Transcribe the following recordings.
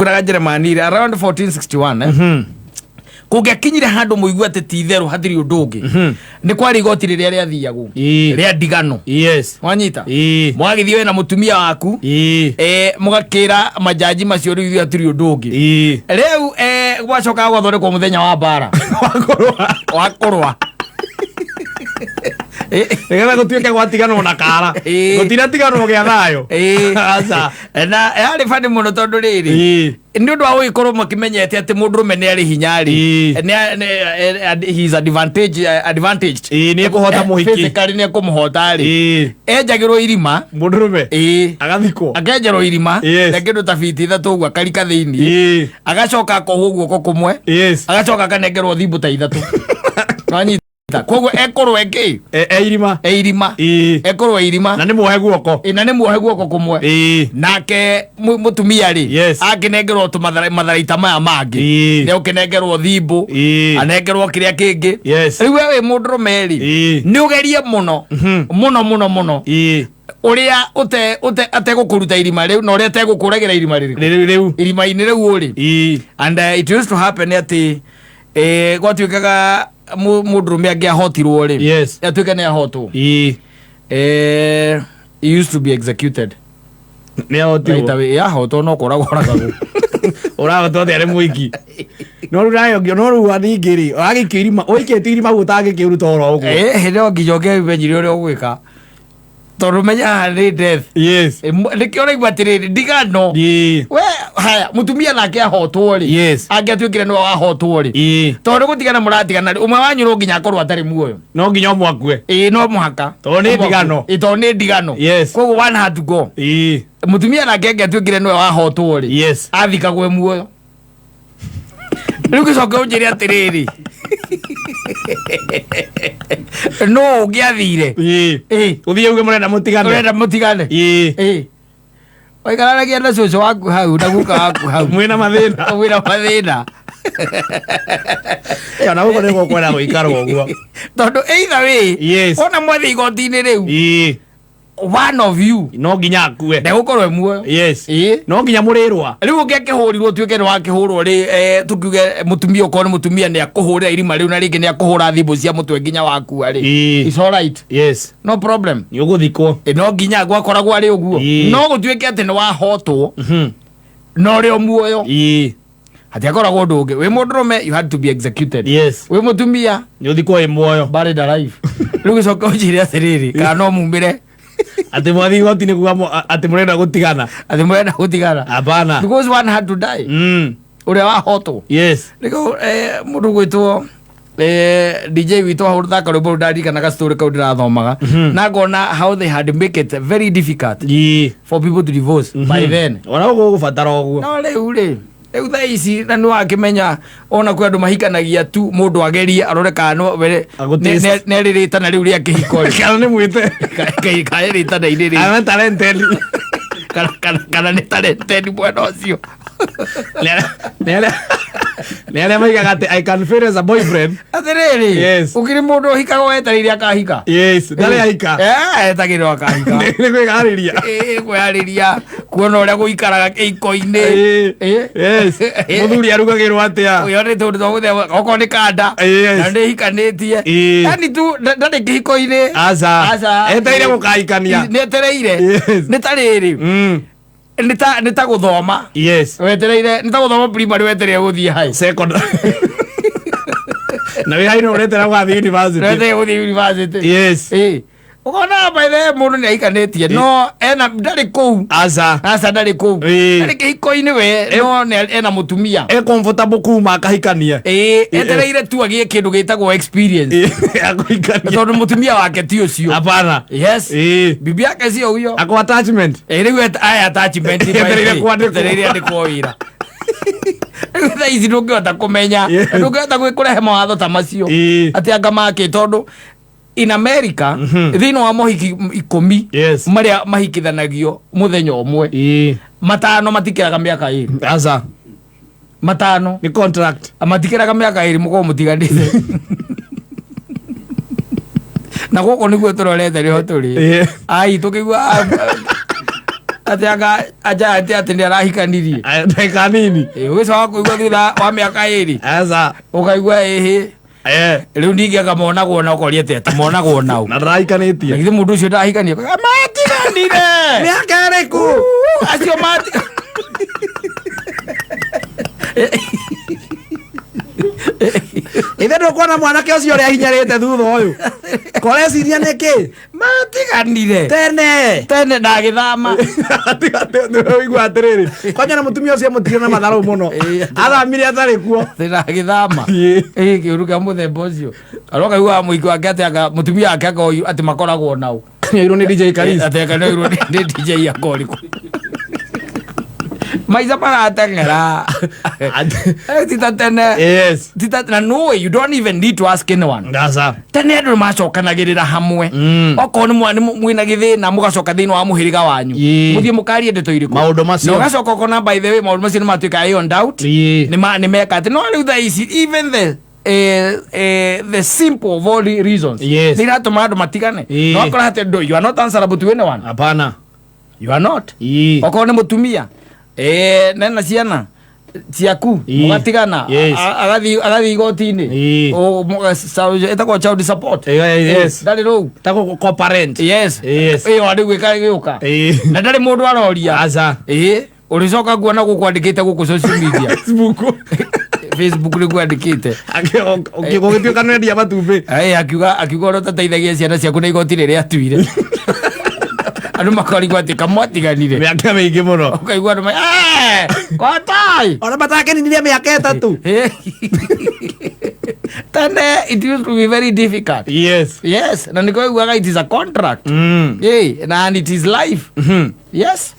Kũraga Jeremani rĩ, around 1461 kũngĩakinyire handũ mũigue atĩ ti itherũ hatirĩ ũndũ ũngĩ, nĩ kwarĩ igoti rĩrĩa rĩathiagwo rĩa ndigano. Wanyita? Mwagĩthiĩ we na mũtumia waku, mũgakĩra majaji macio rĩu ithuĩ hatirĩ ũndũ ũngĩ. Rĩu gwacokaga gwathondekwo mũthenya wa mbara wa kũrũa. Nĩgetha gũtuĩke gwatiganwo na kara. Gũtinatiganwo gĩa thayũ. Aca. Na yarĩ bani mũno tondũ rĩrĩ, nĩ ũndũ wa gũgĩkorwo makĩmenyete atĩ mũndũrũme nĩ arĩ hinya rĩ, he is advantaged. Ĩĩ, nĩ ekũhota mũhiki. Physically nĩ ekũmũhota rĩ, enjagĩrwo irima. Mũndũrũme agathikwo. Akenjerwo irima na kĩndũ ta biti 3 ũguo, akarika thĩinĩ, agacoka akohwo guoko kũmwe, agacoka akanengerwo thimbũ ta 3. Wanyita? Koguo ekũrwo ĩngĩ E irima. E irima. Ekũrwo irima. Na nĩ muohe guoko. Ĩ, na nĩ muohe guoko kũmwe. Nake mũtumia rĩ, akĩnengerwo tũmatharaita maya mangĩ, nĩ ũkĩnengerwo thimbũ, anengerwo kĩrĩa kĩngĩ. Rĩu we wĩ mũndũrũme rĩ, nĩ ũgerie mũno mũno mũno mũno ũrĩa ũte ũte ategũkũruta irima rĩu na ũrĩa ategũkũragĩra irima rĩrĩkũ. Rĩu rĩu. Irima-inĩ rĩu ũrĩ. And it used to happen atĩ gwatuĩkaga mũndũrũme angĩahotirwo rĩ, atuĩke nĩ ahotwo, he used to be executed. Nĩ ahotirwo. Right away. Yahotwo no kũragwo oragagwo. Ũrahotwo atĩa arĩ mũiki? No rĩu nayo no rĩu ningĩ rĩ, ũragĩikio irima, ũikĩtio irima ũguo ũtangĩkĩruta oro ũguo. No nginya ũngĩamenyire ũrĩa ũgwĩka tondũ menya haha nĩ death. Nĩkĩo ũraigua atĩrĩrĩ, ndigano. We haya mũtumia nake ahotwo rĩ, angĩatuĩkire nĩwe wahotwo rĩ, tondũ gũtigana mũratigana rĩ, ũmwe wanyu no nginya akorwo atarĩ muoyo. No nginya ũmwe akue. Ĩĩ, no mũhaka. Tondũ nĩ ndigano. Ĩĩ, tondũ nĩ ndigano. Koguo one had to go. Mũtumia nake angĩatuĩkire nĩwe wahotwo rĩ, athikagwo e muoyo. Rĩu gĩcoke ũnjĩre atĩrĩrĩ, no ũngĩathire? Ũthiĩ uge mũrenda mũtigane. Ũrenda mũtigane. Waikaranagia na cũcũ waku hau na guka waku hau. Mwĩna mathĩna. Wĩna mathĩna. Ona gũkũ nĩguo kwenda gũikarwo ũguo. Tondũ either way, ona mwathiĩ igoti-inĩ rĩu, one of you no nginya akue. Ndegũkorwo e muoyo. No nginya mũrĩrwa. Rĩu ũngĩakĩhũrirwo, ũtuĩke nĩ wakĩhũrwo rĩ, tukiuge mũtumia, okorwo nĩ mũtumia, nĩ akũhũrĩra irima rĩu na rĩngĩ nĩ akũhũra thimũ cia mũtwe nginya wakua rĩ, it's all right. No problem. Nĩ ũgũthikwo. No nginya gwakoragwo arĩ ũguo. No gũtuĩke atĩ nĩ wahotwo na ũrĩ o muoyo, hatiakoragwo ũndũ ũngĩ. Wĩ mũndũrũme, you had to be executed. Wĩ mũtumia, Nĩ ũthikwo wĩ muoyo. Buried alive. Rĩu gĩcoke ũnjĩre atĩrĩrĩ, kana no mumĩre atĩ mwathiĩ igoti-inĩ kuga atĩ mũrenda gũtigana? Atĩ mũrenda gũtigana. Hapana. Because one had to die, ũrĩa wahotwo. Nĩkĩo mũndũ gwĩtwo DJ witũ hau thaka rwĩmbo rũu, ndarikana gastory kau ndĩrathomaga na ngona how they had make it very difficult for people to divorce by then. Ona ũguo ũgũbatara ũguo. No rĩu rĩ, rĩu thaa ici na nĩ wakĩmenya ona kwĩ andũ mahikanagia tu mũndũ agerie arore kana no Agũtaste. nĩ arĩ rĩtana rĩu rĩa kĩhiko rĩ. Kana nĩ mwĩte. Kana rĩtana-inĩ rĩ. Kana talented. Kana nĩ talented mwena ũcio. Nĩ arĩa maigaga atĩ "I can fail as a boyfriend." Atĩrĩrĩ, ũkĩrĩ mũndũ ũhikaga wetereire akahika. Yes, ndarĩ ahika. Etagĩrĩrwo akahika. Nĩ kwĩharĩria. Kwĩharĩria kuona ũrĩa gũikaraga kĩhiko-inĩ. Mũthuri arugagĩrwo atĩa? Ũyũ nĩ tũndũ twa gũthema okorwo nĩ kanda na nĩ hikanĩtie. Yani tu ndarĩ kĩhiko-inĩ. Aca. Aca. Etereire gũkahikania. Nĩ etereire. Nĩ ta rĩrĩ, nĩ ta gũthoma wetereire, nĩ ta gũthoma primary wetereire gũthiĩ high. Secondary na wĩ haino ũretera gũgathiĩ university. Wetereire gũthiĩ university. Ũkona by the way mũndũ nĩ aikanĩtie no ena ndarĩ kũu. Aca. Aca, ndarĩ kũu. Ndarĩ kĩhiko-inĩ we, no ena mũtumia. E comfortable kuma akahikanie. Ĩĩ, etereire tu agĩe kĩndũ gĩtagwo experience. Akũhikania. Tondũ mũtumia wake ti ũcio. Hapana. Bibi yake cio ũcio. Ako attachment. Ĩ, rĩu aya attachment. Etereire kwandĩkwo. Etereire andĩkwo wĩra. Rĩu thaa ici ndũngĩhota kũmenya, ndũngĩhota kũrehe mawatho ta macio atĩ anga make, tondũ in America, thĩinĩ wa mohiki 10 marĩa mahikithanagio mũthenya ũmwe, 5 matikĩraga mĩaka 2. Aca. 5. Nĩ contract. Matikĩraga mĩaka 2 mũkorwo mũtiganĩte. Na gũkũ nĩguo tũrorete nĩho tũrĩ. Ai, tũkĩigua Atĩ anga aja atĩ nĩ arahikanirie. Ndagĩka nini. Ũgĩcoka kũigua thutha wa mĩaka 2 Aca. ũkaigua ĩhĩ Eh. rĩu ningĩ anga monagwo na ũkoria atĩ atĩ monagwo nao. Na ndarahikanĩtie. Na githĩ mũndũ ũcio ndahikania matiganire. Mĩaka ĩrĩkũ? Acio mati Ithe ndũkuona mwanake ũcio ũrĩa ahinyarĩte thutha ũyũ. Koreciria nĩkĩ? Matiganire. Tene. Tene na agĩthama. Ũigua atĩrĩrĩ. Kwanja na mũtumia ũcio mũtigire na matharũ mũno. Athamire atarĩ kuo. Tene agĩthama. Ĩĩ. Ĩĩ kĩũru kĩa mũthemba ũcio. Kana ũkaigua mũhiki wake atĩ anga mũtumia wake anga atĩ makoragwo nao. Nĩoirwo nĩ DJ Karis. Atĩ anga nĩoirwo nĩ DJ anga ũrĩkũ. Maica marateng'era. Ti ta tene. Yes. Ti ta na no you don't even need to ask anyone. Aca. Tene andũ nĩmacokanagĩrĩra hamwe. Okorwo nĩ mwĩna gĩthĩna mũgacoka thĩinĩ wa mũhĩrĩga wanyu. Ĩĩ. Mũthiĩ mũkarie ndeto irĩkũ. Maũndũ macio. Na ũgacoka ũkona by the way maũndũ macio nĩmatuĩka ironed out. Ĩĩ. Nĩmeka atĩ no rĩu thaa ici even the simple of all reasons. Yes. Nĩ iratũma andũ matigane. Ĩĩ. No akora atĩ ndũ you are not answerable to anyone. Hapana. You are not. Ĩĩ. Okorwo nĩ mũtumia nena ciana ciaku Ĩĩ. mũgatigana Yes. agathiĩ igoti-inĩ. Ĩĩ. Ĩtagwo child support. Yes. Ndarĩ rũu. Ta co-parent. Yes. Yes. Ĩyo rĩu ĩgĩũka. Ĩĩ. Na ndarĩ mũndũ aroria. Aca. Ĩĩ. Ũrĩcoka kuona gũkũ andĩkĩte gũkũ social media. Facebook. Facebook nĩguo andĩkĩte. Ũgĩtuĩka nĩwendia matumbĩ. Ĩĩ akiuga ũrĩa ũtateithagia ciana ciaku na igoti rĩrĩa atuire. Andũ makarigwo atĩ kamwatiganire. Mĩaka mĩingĩ mũno. Ũkaigua andũ kotai. Ona matakĩninirie mĩaka 3. Tene it used to be very difficult. Yes. Yes, na nĩkĩo ũiguaga it is a contract. Ĩĩ, na and it is life. Yes.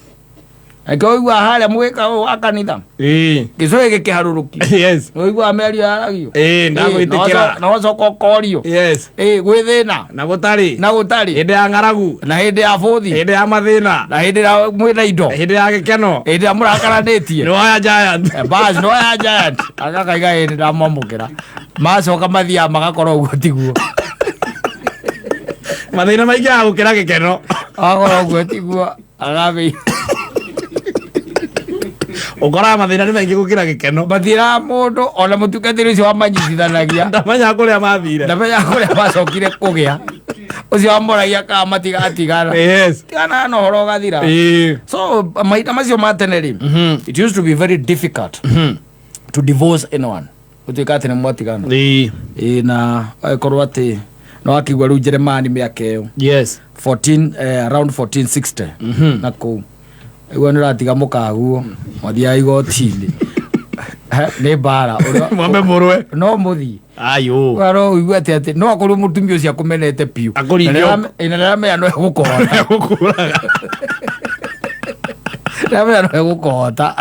Nĩkĩo ũiguaga harĩa mũgĩka wa kanitha. Ĩĩ. Gĩcũhĩ gĩkĩharũrũkio. Yes. Ũiguaga mĩario yaragio. Ĩĩ, ndagwĩtĩkĩra. Na ũgacoka ũkorio. Yes. Ĩĩ, gwĩ thĩna. Na gũtarĩ. Na gũtarĩ. Hĩndĩ ya ng'aragu. Na hĩndĩ ya bũthi. Hĩndĩ ya mathĩna. Na hĩndĩ ĩrĩa mwĩna indo. Hĩndĩ ya gĩkeno. Hĩndĩ ĩrĩa mũrakaranĩtie. Nĩ woya giant. Bas, no ya giant. Agakaiga hĩndĩ ndamwamũkĩra. Macoka mathiaga magakorwo ũguo tiguo. Mathĩna maingĩ ya gũkĩra gĩkeno. Agakorwo ũguo tiguo. Agambĩia. Ũkoraga mathĩna nĩ maingĩ gũkĩra gĩkeno. Mathiĩraga mũndũ ona mũtungatĩri ũcio wamanyitithanagia. Ndamenyaga kũrĩa mathire. Ndamenyaga kũrĩa macokire kũgĩa. Ũcio wamoragia kana matigatigana. Yes. Tigana na ũhoro ũgathira. Ĩĩ. So mahinda macio ma tene rĩ, it used to be very difficult to divorce anyone. Gũtuĩka atĩ nĩ mwatigana. Ĩĩ. Ĩĩ na agĩkorwo atĩ no akĩigua rĩu Jeremani mĩaka ĩyo. Yes. 14 around 1460 na kũu. Igua nĩ ũratiga mũkaguo mwathiaga igoti-inĩ. Nĩ mbara. Mwambe mũrũe. No mũthiĩ. Ayo. Waro ũigue atĩ atĩ no akorwo mũtumia ũcio akũmenete biũ. Akũringe Na nĩaramenya no egũkũhota. Gũkũraga. Nĩaramenya no egũkũhota.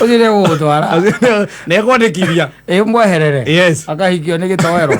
Ũcio nĩ egũgũtwara. Nĩ ekwandĩkithia. Ĩ mweherere. Yes. Akahikio nĩ gĩtoero.